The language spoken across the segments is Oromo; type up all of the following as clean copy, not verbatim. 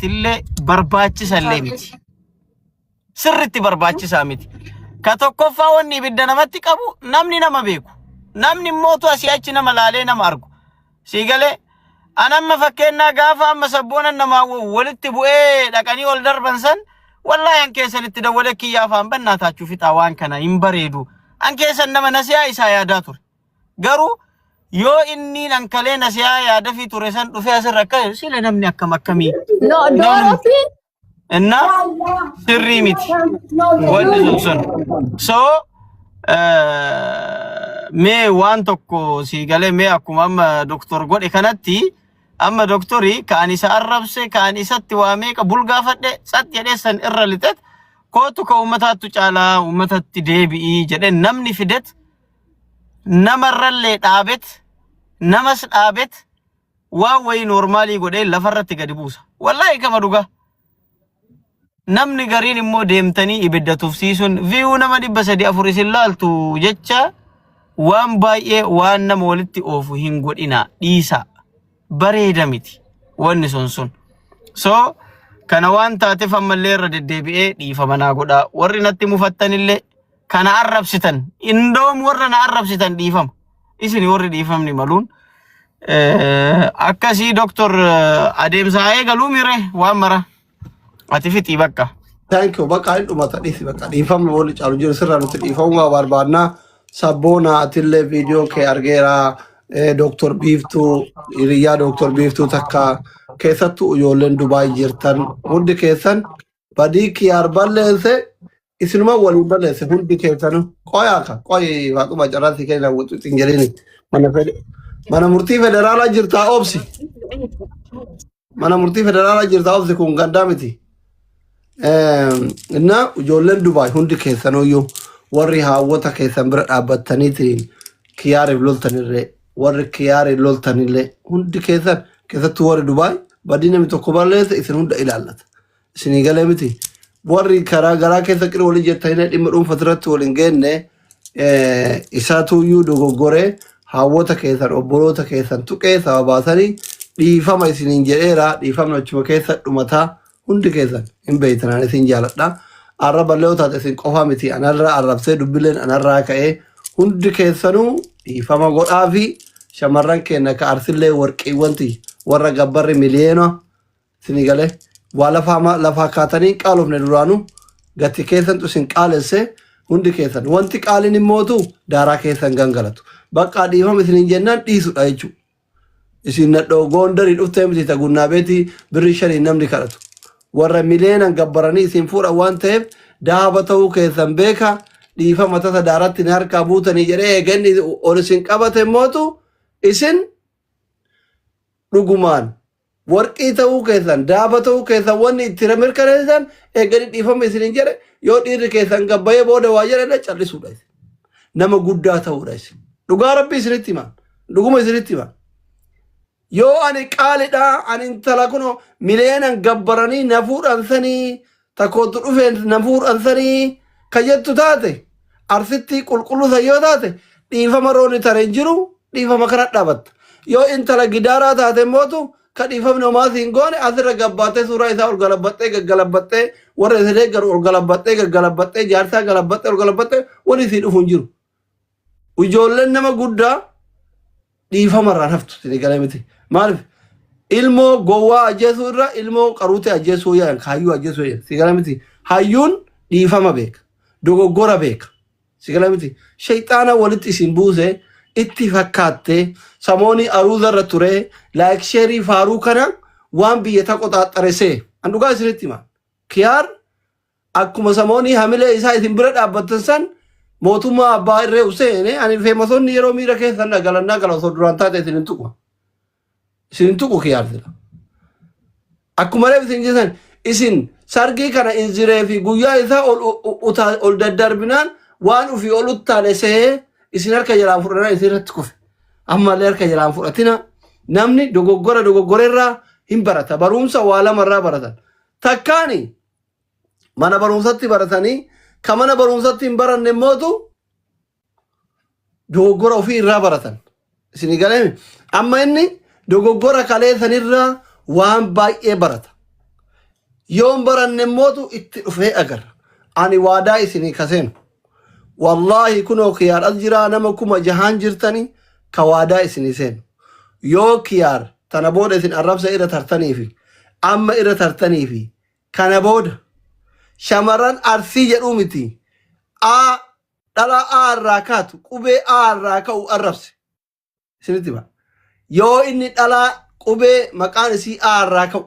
Illee barbaachisallee miti. Sirritti barbaachisaa miti. Ka tokkoffaa wanni ibidda namatti qabu namni nama beeku. Namni immootu asii achi nama laalee nama argu. Sii galee an amma fakkeennaa gaafa amma sabboonan namaa walitti bu'ee dhaqanii ol darban san wallaahi an keessan itti dawwalee kiyya afaan bannaa taachuu fixaa waan kana hin bareedu. An keessan nama nasiyaa isaa yaadaa ture. Garuu yoo inni ankalee nasiyaa yaadafii ture san dhufee asirra akka sila namni akkam akkamii No, namni Dorothy. Inna sirrii miti wanni sun sun. So mee waan tokko sii galee mee akkuma amma doktor godhe kanatti amma doktori kaan isa arrabse kaan isatti waa meeqa bulgaafadhe tsat jedhee san irra lixet kootu ka uummataattu caalaa uummatatti deebi'ii jedhe namni fidet namarrallee dhaabet namas dhaabet waan wayii noormaalii godhee lafarratti gadi buusa. Wallaahi kama dhugaa. Namni gariin immoo deemtanii ibidda tufsiisuun viyuu nama 300 4 isin laaltu jecha waan baay'ee waan nama walitti oofu hin godhinaa dhiisaa. Bareeda miti wanni sun sun. So kana waan taateef ammallee irra deddeebi'ee dhiifama naa godhaa. Warri natti mufattanillee kana arrabsitan indoom warra na arrabsitan dhiifama. Isin warri dhiifamni maluun akkasii doktor adeemsa haa eegaluu mire waan mara ati fixii bakka. Thank you. Bakka hin dhumata dhiisi bakka dhiifamni wali caalu jiru sirraa nuti dhiifamuu barbaadna. Sabboona atillee viidiyoo kee argeera. Dooktor Biiftuu hiriyyaa Dooktor Biiftuu takka keessattuu ijoolleen Dubaay jirtan hundi keessan badii kiyaar balleesse isinuma waliin balleesse hundi keessanu qoyaa ka qoyi Faaxuma carraa si kenna wuxu hin jedhini mana fede mana murtii federaalaa jirtaa obsi mana murtii federaalaa jirtaa obsi kun gandaa miti. Inna ijoolleen Dubaay hundi keessanuyyuu warri haawwota keessan bira dhaabbattaniitiin kiyaariif loltanillee warri kiyaariif loltanillee hundi keessan keessattuu warri Dubaay badii namni tokko balleesse isin hunda ilaallata. Isinii galee miti. Warri karaa garaa keessa qiri walii jettanii dhimma dhuunfaa irratti wal hin geenne isaatuyyuu dogoggoree haawwota keessan obboloota keessan tuqee sababaasanii dhiifama isiniin jedheera dhiifamni achuma keessa dhumataa hundi keessan hin beektan isin jaaladha. Arraba illee yoo taate isin qofa miti anarraa arrabsee dubbileen anarraa ka'ee hundi keessanuu dhiifama godhaa fi shamarran keenya ka arsillee warqiiwwanti warra gabbarri miliyoona isinii galee waa lafaa lafaa kaatanii hin qaalofne duraanuu gati keessantu isin qaalesse hundi keessan wanti qaaliin immootu daaraa keessan gangalatu bakka dhiifama isiniin jennaan dhiisudha jechuudha. Isin nadhoo goondarii dhuftee miti ta gunnaa beetii birrii shaniin namni kadhatu. Warra miliyeenan gabbaranii isin fuudhan waan ta'eef daaba ta'uu keessan beeka dhiifama tasa daaratti ni harkaa buutanii jedhee eeganni ol isin qabate immootu isin dhugumaan warqii ta'uu keessan daaba ta'uu keessan wanni itti mirkaneessan eeganii dhiifama isiniin jedhe yoo dhiirri keessan gabbayee booda waa jedhan callisuudha isin. Nama guddaa ta'uudha isin. Dhugaa rabbii isinitti himan. Dhuguma isinitti himan. Yoo ani qaalidha ani intala kunoo miliyeenan gabbaranii na fuudhan sanii takkootu dhufeen na fuudhan sanii ka jettu taate arsittii qulqulluu san yoo taate dhiifama roonni tare hin jiru dhiifama kana dhaabatta. Yoo intala gidaaraa taate mootu ka dhiifamni homaa siin goone asirra gabbaatee suuraa isaa ol galabbaxxee gaggalabbaxxee warra isa deeggaru ol galabbaxxee gaggalabbaxxee jaarsaa galabbaxxee ol galabbaxxee wanni sii dhufu hin jiru. Ijoolleen nama guddaa dhiifama irraan haftu isin galee miti. Maaliif ilmoo gowwaa ajjeesuu irra ilmoo qaruutee ajjeesuu jedhan hayyuu ajjeesuu jedhan si galee miti. Hayyuun dhiifama beeka. Dogoggora beeka. Si galee miti. Shayxaana walitti isin buuse itti fakkaatte samoonii aruuza irra ture laayik sheerii faaruu kana waan biyya ta qoxaaxxaresee. An dhugaa isinitti hima. Kiyaar Akkuma samoonii hamilee isaa isin bira dhaabbattan san mootummaa abbaa irree seene ani feemasonni yeroo miira keessan galannaa gala osoo duraan taate isin hin tuqu. Isin hin tuqu kiyaarsila. Akkuma reef isin jettan isin sargii kana inziree fi guyyaa isaa ol ol daddarbinaan waan ofii ol uttaale se'ee isin harka jalaan fudhanaa isin irratti kufe. Ammallee harka jalaan fudhatina. Namni dogoggora dogoggorerraa hin barata. Barumsa waa lamarraa baratan. Takkaani mana barumsatti baratanii ka mana barumsatti hin baranne immootu dogoggora ofii irraa baratan. Isinii galee amma inni dogoggora kalee sanirraa waan baay'ee barata. Yoon baranne immootu itti dhufee agarra. Ani waadaa isinii ka seenu. Wallaahi kunoo kiyaar as jiraa nama 6000n jirtani ka waadaa isinii seenu. Yoo kiyaar tana booda isin arrabsa irra tartaniifi amma irra tartaniifi kana booda shamarran arsii jedhuu miti A dhalaa A irraa kaatu qubee A irraa ka'u arrabse. Isinitti hima. Yoo inni dhalaa qubee maqaan isii A irraa ka'u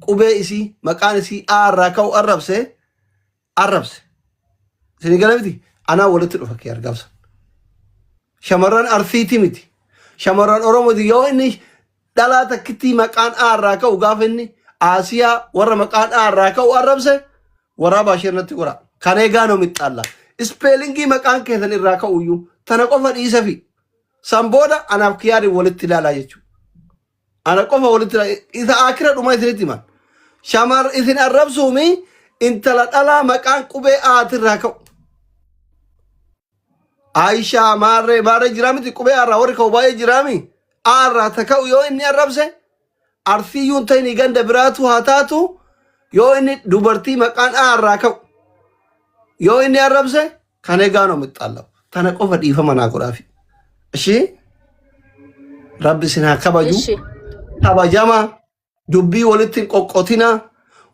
qubee isii maqaan isii A irraa ka'u arrabse arrabse. Isin gala miti anaa walitti dhufa kee argamsa. Shamarran Arsiiti miti. Shamarran Oromooti yoo inni dhalaa takkittii maqaan A irraa ka'u gaafa inni Aasiyaa warra maqaan A irraa ka'u arrabse waraabaa ishee irratti godha. Kan eegaa noo mixxaalla. Ispeelingii maqaan keessan irraa ka'u iyyuu tana qofa dhiisafi. San booda anaaf kiyaariin walitti ilaalaa jechuudha. Ana qofa walitti ilaalaa. Isa akira dhumaa isinitti himan. Shamar isin arrabsuumi intala dhalaa maqaan qubee Aatirraa ka'u. Aayishaa maarree maarree jiraa miti qubee irraa warri ka'u baay'ee jiraami. A irraa ta ka'u yoo inni arrabse arsiiyyuu hin ta'in ganda biraatu haa taatu yoo inni dubartii maqaan A irraa ka'u yoo inni arrabse kan eegaanoo mixxaallamu. Tana qofa dhiifama naa godhaafi. Ishii rabbi isin haa kabaju. Ishi. Kabajama Dubbii walitti hin qoqqotinaa.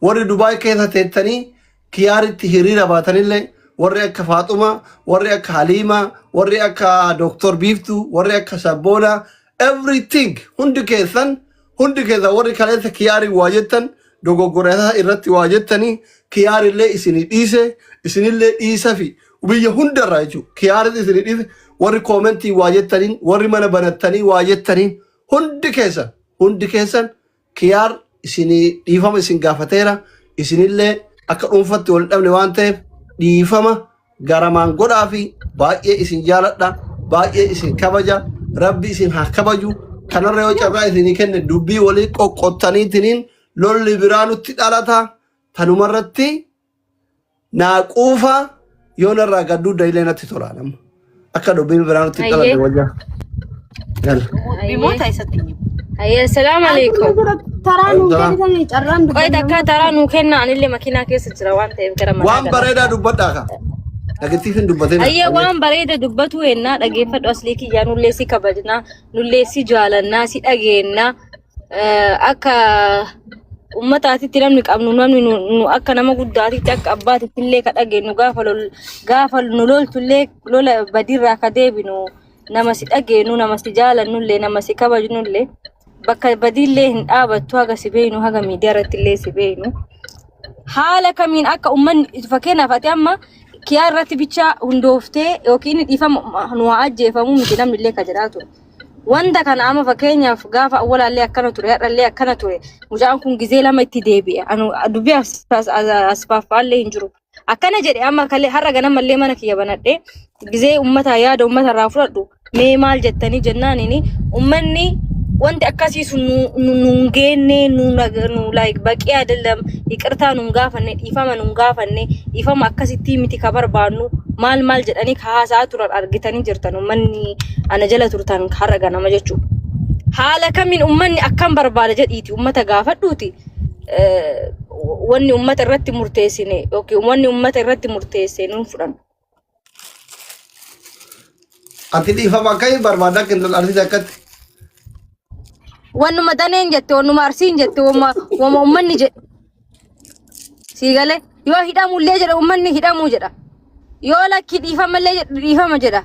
Warri Dubaay keessa teettanii kiyaaritti hiriira baatanillee warri akka Faaxumaa, warri akka Haliimaa, warri akka Dooktor Biiftuu, warri akka Sabboonaa, everything hundi keessan hundi keessan warri kaleessa kiyaarii waa jettan dogoggora isaa irratti waa jettanii kiyaarillee isinii dhiise isinillee dhiisafi biyya hundarraa jechuudha. Kiyaaris isinii dhiise warri koomentii waa jettaniin warri mana banattanii waa jettaniin hundi keessan hundi keessan kiyaar isinii dhiifama isin gaafateera isinillee akka dhuunfatti wal dhabne waan ta'eef dhiifama garamaan godhaa fi baay'ee isin jaaladha baay'ee isin kabaja rabbi isin haa kabaju kanarra yoo carraa isinii kenne dubbii walii qoqqottaniitiniin lolli biraa nutti dhalata tanumarratti Naa quufa yoo narraa gadduu daylee natti tola nama. Akka dubbiin biraa nutti hin Hayyee. dhalanne wayyaa. Gal. Hayyee. Bimoota isatti himu. Hayyee. Salaamu alaikum. Taraa nuu Salaam. kennitan carraan Qoy dubbanna. takkaa taraa nuu kenna anillee makiinaa keessa jira waan ta'eef gara manaa Waan gala. bareedaa dubbadhaa ka. Dhagettiif hin dubbatin. Hayyee waan bareeda dubbatu ennaa dhageeffadhu aslii kiyyaa nullee si kabajnaa nullee si jaalannaa si dhageennaa Akka ummataatitti namni qabnu namni nu nu akka nama guddaatitti akka abbaatitti illee ka dhageenyu gaafa lol gaafa nu loltu illee lola badiirraa ka deebinu nama si dhageenyu nama si jaalannu illee nama si kabajnu illee bakka badiillee hin dhaabattu haga si beeynu haga miidiyaa irratti illee si beeynu. Haala kamiin akka ummanni fakkeenyaaf ati amma kiyaa irratti bicha hundooftee yookiin dhiifama nu haa ajjeefamuu miti namni illee ka jedhaa ture. Wanta kana amma fakkeenyaaf gaafa awwalaallee akkana ture har'allee akkana ture mucaan kun gizee lama itti deebi'e anu dubbii asfaaffaallee hin jiru. Akkana jedhe amma kalee har'a ganamallee mana kiyya banadhe gizee ummata yaada ummata irraa fudhadhu mee maal jettanii jennaanini ummanni wanti akkasii sun nu nu nu hin geenne nu nag- nu like baqii አይደለም ይቅርታ nu hin gaafanne dhiifama nu hin gaafanne dhiifama akkasittii miti ka barbaannu maal maal jedhanii ka haasa'aa turan argitanii jirtan ummanni ana jala turtan har'a ganama jechuudha. Haala kamiin ummanni akkam barbaada jedhiiti ummata gaafadhuuti eh, wanni ummata irratti murteessine yookiin wanni ummata irratti murteesse nuun fudhanna. Ati dhiifama akkamii barbaadda akka intala arsii akkatti? Wannuma daneen jette, wannuma arsiin jette, wama wama ummanni jedhe. Sii galee yoo hidhamullee jedha ummanni hidhamuu jedha. Yoo lakki dhiifamallee jedhu dhiifama jedha.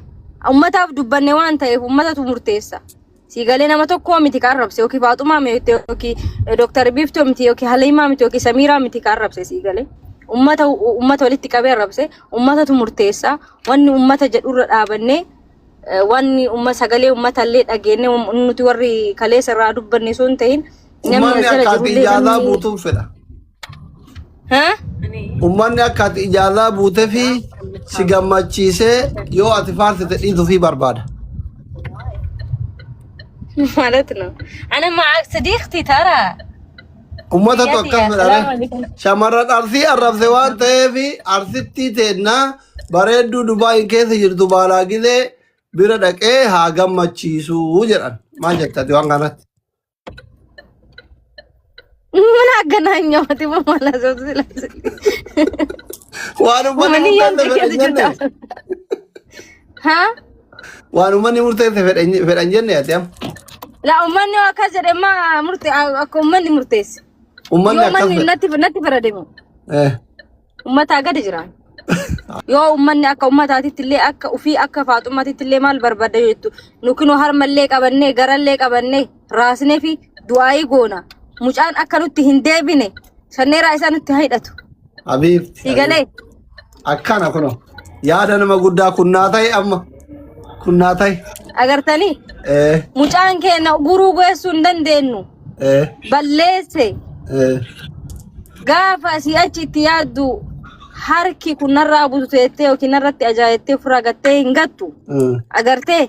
Ummataaf dubbanne waan ta'eef ummatatu murteessa. Sii galee nama tokkoo miti ka arrabse yookiin Faaxumaa miti yookiin Dooktar Biiftuu miti yookiin Haliimaa miti yookiin Samiiraa miti ka arrabse sii galee. Ummata ummata walitti qabee arrabse ummatatu murteessa. Wanni ummata jedhurra dhaabannee wanni umma sagalee ummata illee dhageenne nuti warri kaleessa irraa dubbanne osoo hin ta'in namni Ummanni as jala akka ati jirullee ijaazaa namni buutuun fedha. ha? Ummanni akka ati ijaazaa buutee fi si gammachiisee yoo ati faarsite dhiisuu fi barbaada. ማለት ነው انا مع صديقتي ترى Ummatatu Biyya akkas tiyya fedha re. salaam alaikum. Shamarran arsii arrabse waan ta'eef arsittii teennaa bareedduu Dubaayin keessa jirtu baalaa gizee bira dhaqee haa gammachiisuu jedhan. Maal jetta ati waan kanatti? ምን አገናኘው? Ati maal haasoftu sila? Waan uummanni Uummanni murteesse yaamte fedhan keessa jenne. jirta. Haa? Waan uummanni murteesse fedhan jenne ati amma. Laa, uummanni yoo akkas jedhe maa murte, akka uummanni murteesse. Uummanni Yoo akkas uummanni fedha. natti farademu. Eh. Uummataa gadi jira. Yoo uummanni akka uummataatitti illee, akka ofii akka Faaxumaatitti illee maal barbaada yoo jettu, nu kunoo harmallee qabannee, garallee qabannee, raasnee fi du'aayii goona. Mucaan akka nutti hin deebine shanneeraa isaa nutti haa hidhatu. Habiibti. Si galee? Akkana kunoo. Yaada nama guddaa kunnaa ta'e amma. Kunnaa ta'e. Agartanii? Eh. Mucaan keenya guruu geessuu hin dandeenyu. Eh. Balleesse. Eh. Gaafa asii achi itti yaaddu, harki kun narraa butu teettee yookiin narratti ajaa'ittee ofirraa gattee hin gattu. Agartee?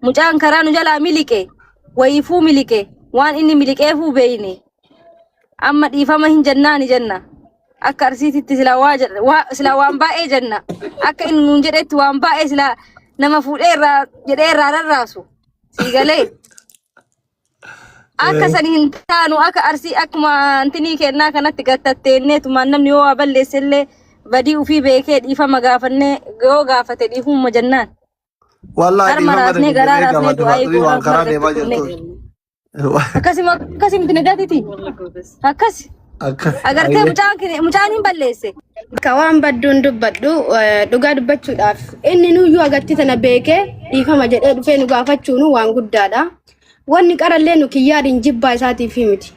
Mucaan karaa nu jalaa miliqe. Wayiifuu miliqe. Waan inni miliqeefuu beeyne. Amma dhiifama hin jennaani jenna. Akka Arsiititti silaa waa jedha, silaa waan baay'ee jenna. Akka inni nuun jedhetti waan baay'ee silaa nama fuudhee irraa jedhee irraa rarraasu. Sii galee? Akka sani hin taanu, akka Arsii akkuma antinii kennaa kanatti gattatteenneetumaan namni yoo waa balleesse illee badii ufii beekee dhiifama gaafannee, yoo gaafate dhiifumma jennaan. Wallaahi Harma dhiifama raasnee, garaa jedhee raasnee gaafate du'aayii Faaxumii waan goonaa karaa ofirra deemaa gattee. jirtu. Akkasuma akkasimti nagaatiti. Akkas. Akkas. Agartee, mucaan hin balleesse. Akka waan badduun dubbadhu, dhugaa dubbachuudhaaf inni nuyyuu agatti tana beekee dhiifama jedhee dhufee nu gaafachuun waan guddaadha. Wanni qarallee nu kiyyaadhiin jibbaa isaatiif miti.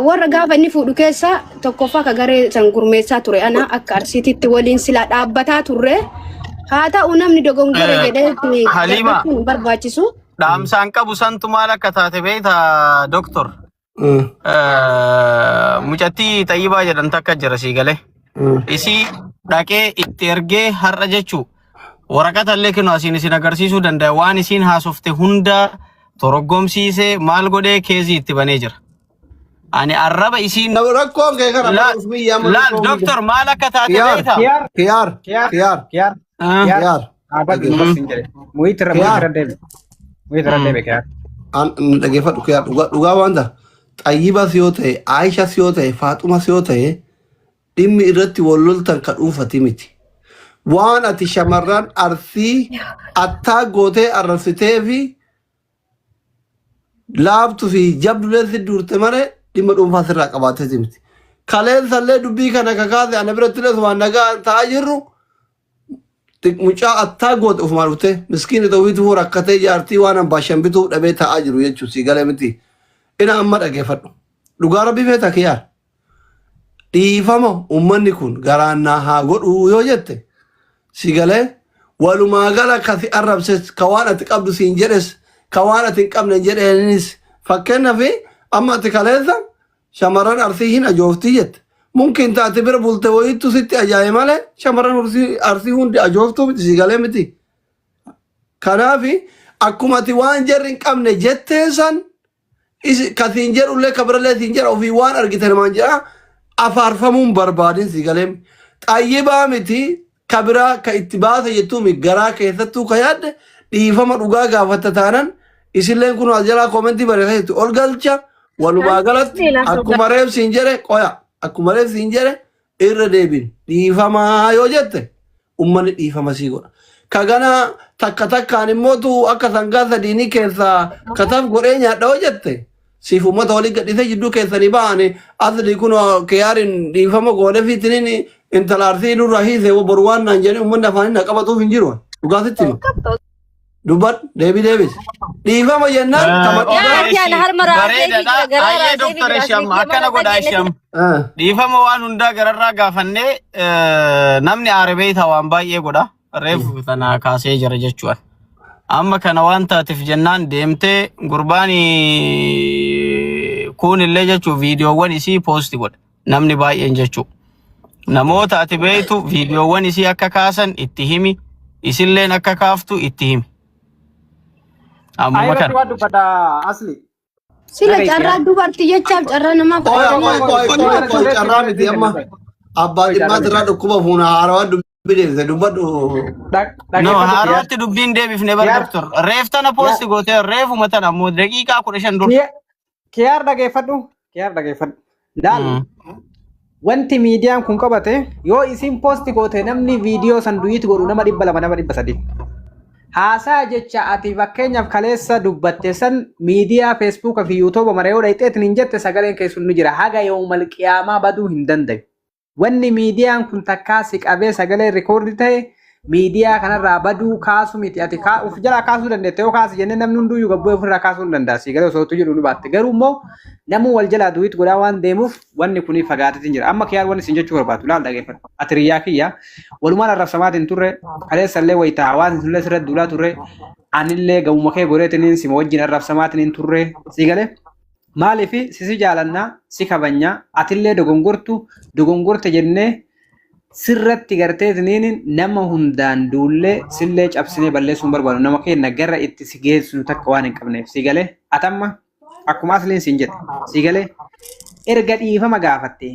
Warra gaafa inni fuudhu keessa tokkoffaa ka garee san gurmeessaa ture ana. Akka Arsiititti waliin silaa dhaabbataa turre. Haa ta'u, namni dogongore jedhee Halima. darbachuun hin barbaachisu. Dhaamsaan qabu santu maal akka taate beektaa, doktor? Mucattii Xayyibaa jedhan takka jira, sii galee. Isii dhaqee itti ergee har'a jechuu, waraqata illee kennu asiin isin agarsiisuu danda'a. Waan isiin haasofte hunda toroggomsiisee, maal godhee, keezii itti banee jira. Ani arraba isiin Rakkoon kee kana Laal, doktor, maal akka taate Kiyaar. beektaa? Kiyaar. Kiyaar. Kiyaar. Kiyaar. Kiyaar. Ah. Kiyaar. Kiyaar. Dhaabadhu, dubbas hin jedhe. Muyiit irra Kiyaar. irra deebi. Muyiit irra deebi, Kiyaar. An dhaggeeffadhu, Kiyaar, dhugaa dhugaa waan ta'a. Xayyibas yoo ta'e, Aayishas yoo ta'e, Faaxumas yoo ta'e, dhimmi irratti wal loltan ka dhuunfati miti. Waan ati shamarran Arsii attaa gootee arrabsitee fi laaftuu fi jabdulee si duurte malee dhimma dhuunfaa sirraa qabaateeti miti. Kaleessallee dubbii kana kakaase ana biratti illee waan nagaa ta'aa jirru, mucaa attaa goote ofumaan dhuftee miskiini ta'uutu rakkatee jaartii waan ambaashan bituuf dhabee ta'aa jiru jechuun si galee miti. Ina amma dhaggeeffadhu. Dhugaa rabbii feeta, Kiyaar. Dhiifama uummanni kun garaan naa haa godhu yoo jette, si galee, walumaa gala ka si arrabses, ka waan ati qabdu siin jedhes, ka waan ati hin qabne jedheenis, fakkeenyaaf amma ati kaleessa shamarran Arsii hin ajooftii jette. Mumkin taate bira bulte wayiittu sitti ajaa'ibe malee shamarran Arsii hundi ajooftuu miti, si galee miti. Kanaaf akkuma ati waan jarri hin qabne jetteen san ka siin jedhullee, ka birallee siin jedha, ofii waan argite namaan jedha, afaarfamuun barbaadin, si galee. Xayyibaa miti, ka biraa ka itti baasa jettuumi, garaa keessattuu ka yaadde dhiifama dhugaa gaafatta taanan, isilleen kun as jalaa koomentii barreessaa jirtu ol galcha. Walumaa galatti akkuma reef siin jedhe, qoya, akkuma reef siin jedhe irra deebin dhiifamaa yoo jette ummanni dhiifama sii godha. Ka gana takka takkaan immootu akka sangaa sadiinii keessaa kataaf godhee nyaadha yoo jette, siif uummata walii gadhiisee jidduu keessanii ba'ani. Asli kun Kiyaarin dhiifama goone fiitiniin intala Arsii nurraa hiise boru waan naan jedhanii uummanni afaanii na qabatuuf hin jiru. Dhugaa sitti hima. Dubbadhu, deebii deebisi. Dhiifama jennaan kama Yaa dhugaa. ati ana harma raasee fi jira, Bareedaadha. garaa Ayyee raasee fi doktor jira. Isham akkana godha, Isham. Dhiifama waan hundaa gararraa gaafannee, namni aare beeyta waan baay'ee godha. Reefu tana kaasee jira jechuudha. Amma kana waan taateef jennaan deemtee gurbaan kun illee jechuun viidiyoowwan isii post godha. Namni baay'een jechuudha. Namoota ati beeytu viidiyoowwan isii akka kaasan itti himi. Isilleen akka kaaftu itti himi. Ammuma Ayirratti kana. waan dubbadha, asli. Sila Dhageessi, carraa yaa. dubartii jechaaf carraa namaa Qoya fudhatanii. qoy qoy qoy qoy, carraa miti amma. Abbaa dhimmaati irraa dhukkuba fuuna haarawaa dubbii deebise dubbadhu. No, Dhaggeeffadhu, Kiyaar. haarawatti dubbiin deebifne bar Kiyaar. doktor. Reef tana post gootee, reefuma tana ammoo daqiiqaa 15 dura. Kiyaar, dhageeffadhu. Kiyaar dhageeffadhu. Laal wanti miidiyaan kun qabate yoo isin post goote namni viidiyoo san duet godhu nama 200, nama 300. Haasaa jecha ati fakkeenyaaf kaleessa dubbatte san miidiyaa Feesbuuka fi Yuutuuba mara yoo dhayxeetiin hin jette sagaleen keessun ni jira. Haga yoomal qiyaamaa baduu hin dandayu. Wanni miidiyaan kun takkaa si qabee sagalee record ta'e miidiyaa kanarraa baduu kaasu miti. Ati uf jalaa kaasuu dandeetta yoo kaasi jennee namni hunduyyuu gabboo ofirraa kaasuu hin danda'a. Si galee osoo utuu jedhu ni baatte. Garuu immoo namuu wal jalaa duet godhaa waan deemuuf wanni kuni fagaateetiin jira. Amma kiyyaan wanni isin jechuu barbaadu laal dhageeffadhu. Ati riyyaa kiyya walumaan arrabsamaatiin turre kaleessa illee wayitaa hawaasni sunillee sirratti duulaa turre anillee gamuma kee goreetiniin sima wajjin arrabsamaatiin turre si galee. Maaliif si jaalannaa si kabajnaa atillee dogongortu dogongorte jennee sirratti garteetiniin nama hundaan duullee sillee cabsinee balleessuu hin barbaadu nama keenya gara itti si geessinu takka waan hin qabneef si galee atamma akkuma asliin siin jedhe si galee erga dhiifama gaafatte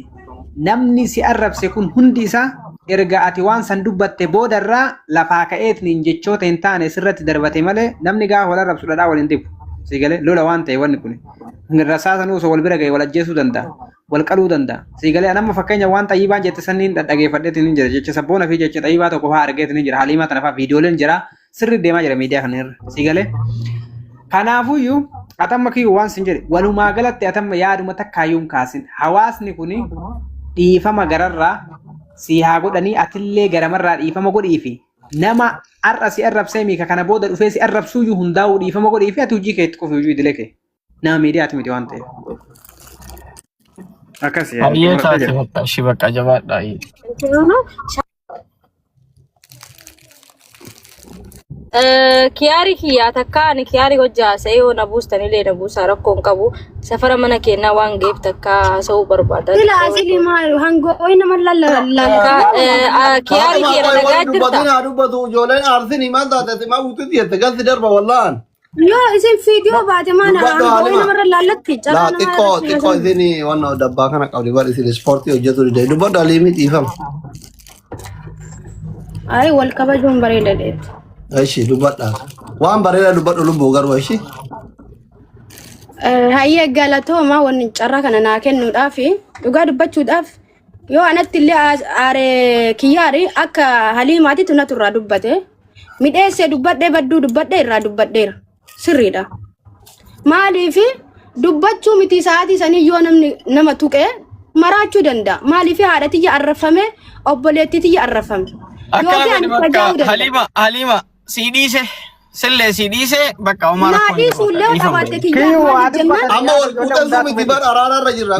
namni si arrabse kun hundi isaa erga ati waan san dubbatte boodarraa lafaa ka'eetiniin jechoota hin taane sirratti darbate malee namni gaafa wal arrabsu dhadhaa wal hin dibu. Si galee lola waan ta'e wanni kun. Rasaasanuu osoo wal bira ga'e wal ajjeesuu danda'a. Wal qaluu danda'a. Si galee anamma fakkeenya waan xayyibaan jette sanniin dhaggeeffadheetiin hin jira. Jecha sabboona fi jecha xayyibaa tokko fa'aa argeetiin hin jira. Haliimaa tana fa'aa viidiyooleen jira. Sirri deemaa jira miidiyaa kana irra. Si galee. Kanaafuyyuu atamma kiyyuu waan sin jedhe walumaa galatti atamma yaaduma takkaayyuu hin kaasin. Hawaasni kuni dhiifama gararraa sii haa godhanii atillee garamarraa dhiifama godhiifi nama har'a si arrabsee miika kana booda dhufee si arrabsuuyyuu hundaa'uu dhiifama godhiifi ati hojii kee itti qofi hojii idilee kee nama miidiyaati miti waan ta'eef. Akkasi Hayyee xumuradhee taate jira. bakka ishii bakka jabaadhaa. Kiyaari kiyyaa takka ani kiyaari hojii haasa'ee yoo na buustanillee na buusaa rakkoo hin qabu. Safara mana keenyaa waan ga'eef takka haasa'uu barbaada. Sila asili maal hangoo nama lalla Takka kiyaari Fatima kiyya na qoy dhagaa warri jirta. dubbatin haa dubbatu ijoolleen aarsin maal taate ati maa guutuutti jette galti darba wallaan. Yoo isin viidiyoo baate maal Dubbadhu hangoo Halima. namarra laallatti carraa Laa nama xiqqoo irratti xiqqoo isin waan dabbaa kana qabdi bar isin ispoortii hojjetu dide. Dubbadhu Haliimi dhiifama. Ay wal kabajuun bareeda dheetti. Ishi dubbadha. Waan bareeda dubbadhu lubbuu garuu ishi. Hayyee galatooma wanni carraa kana naa kennuudhaaf dhugaa dubbachuudhaaf yoo anatti illee aaree kiyyaari akka haliimaatitti natu irraa dubbate midheessee dubbadhee badduu dubbadhee irraa dubbadheera sirriidha. Maaliif dubbachuu miti sa'aatii sanii yoo namni nama tuqe maraachuu danda'a. Maaliif haadha tiyya arrafame obboleettii tiyya arrafame. Akkana Yookiin godhi ani bakka dhaga'uu danda'a. Halima Halima sii dhiise sillee sii dhiise bakka homaa Naa rakkoon hin jiru dhiisuullee bakka dhiifama qabaatte godhi. kiyyaa Kiyyuu maaliif waa jennaan dubbatan Amma wal ijoollee quuxansuu hundaatu miti miti. bar araararra jirra.